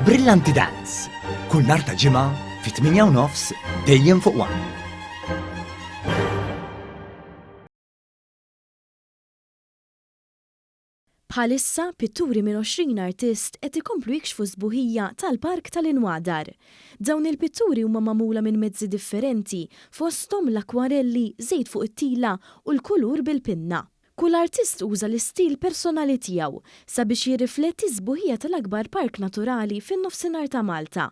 Brillanti Dance, kull nhar ta' Ġimgħa fit-8:30 dejjem fuq One. Bħalissa, pitturi minn 20 artist qed ikomplu jikxfu s-sbuħija tal-Park tal-Inwadar. Dawn il-pitturi huma magħmula minn mezzi differenti, fosthom l-akkwarelli, żejt fuq it-tila u l-kulur bil-pinna. Kull artist uża l-istil personali tiegħu sabiex jirrifletti s-sbuħija tal-akbar park naturali fin-Nofsinhar ta' Malta.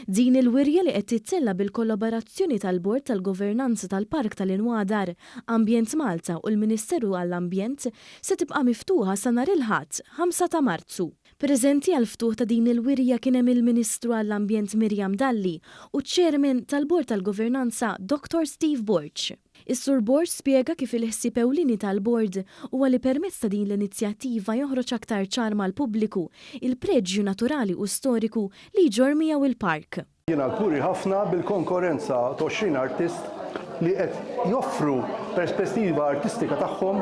Din il-wirja li qed tittella' bil-kollaborazzjoni tal-Bord tal-Governanza tal-Park tal-Inwadar, Ambjent Malta u l-Ministeru għall-Ambjent se tibqa' miftuħa sa nhar il-Ħadd, 5 ta' Marzu. Preżenti għall-ftuħ ta' din il-wirja kien hemm il-Ministru għall-Ambjent Miriam Dalli u ċ-Chairman tal-Bord tal-Governanza Dottor Steve Borg. Is-Sur Borg spjega kif il-ħsieb ewlieni tal-Bord huwa li permezz ta' din l-inizjattiva joħroġ aktar ċar mal-pubbliku il-preġju naturali u storiku li jġorr miegħu il-park. Jiena kburi ħafna bil-konkorrenza ta' 20 artist li qed joffru perspettiva artistika tagħhom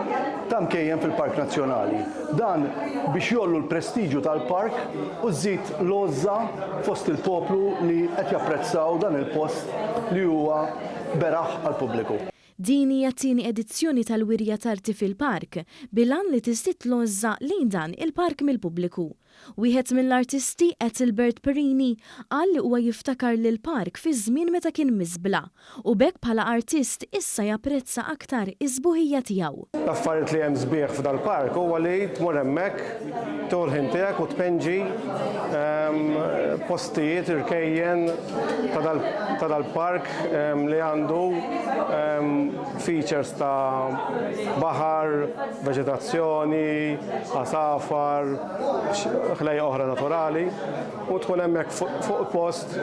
ta' mkejjen fil-Park Nazzjonali. Dan biex jgħollu l-prestiġju tal-park u żżid l-għożża fost il-poplu li qed japprezzaw dan il-post li huwa beraħ għall-pubbliku. Din hija t-tieni edizzjoni tal-Wirja t'Arti fil-Park, bil-għan li tiżdied l-għożża lejn dan il-park mill-pubbliku. Wieħed mill-artisti, Ethelbert Perini, qal li huwa jiftakar lill-park fiż-żmien meta kien miżbla, u b'hekk bħala artist issa japprezza aktar is-sbuħija tiegħu. L-affarijiet li hemm sbieħ f'dal-park huwa li tmur hemmhekk, tieħu l-ħin tiegħek u tpenġi postijiet, irkejjen ta' dal-park li għandu features ta' baħar, veġetazzjoni, għasafar, ħlejjaq oħra naturali u tkun hemmhekk fuq il-post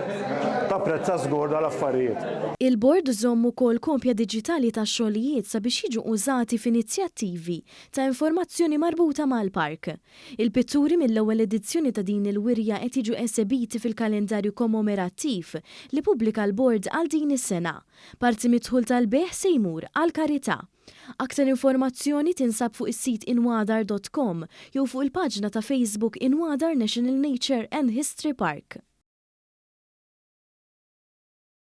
tapprezza żgur dal-affarijiet. Il-Bord żomm ukoll kopja diġitali tax-xogħlijiet sabiex jiġu użati f'inizjattivi ta' informazzjoni marbuta mal-park. Il-pitturi mill-ewwel edizzjoni ta' din il-wirja qed jiġu esebiti fil-kalendarju kommomerattiv li ppubblika l-Bord għal din is-sena. Parti mid-dħul tal-bejgħ se jmur għall-karità. Aktar informazzjoni tinsab fuq is-sit inwadar dot com jew fuq il-paġna ta' Facebook Inwadar National Nature and History Park.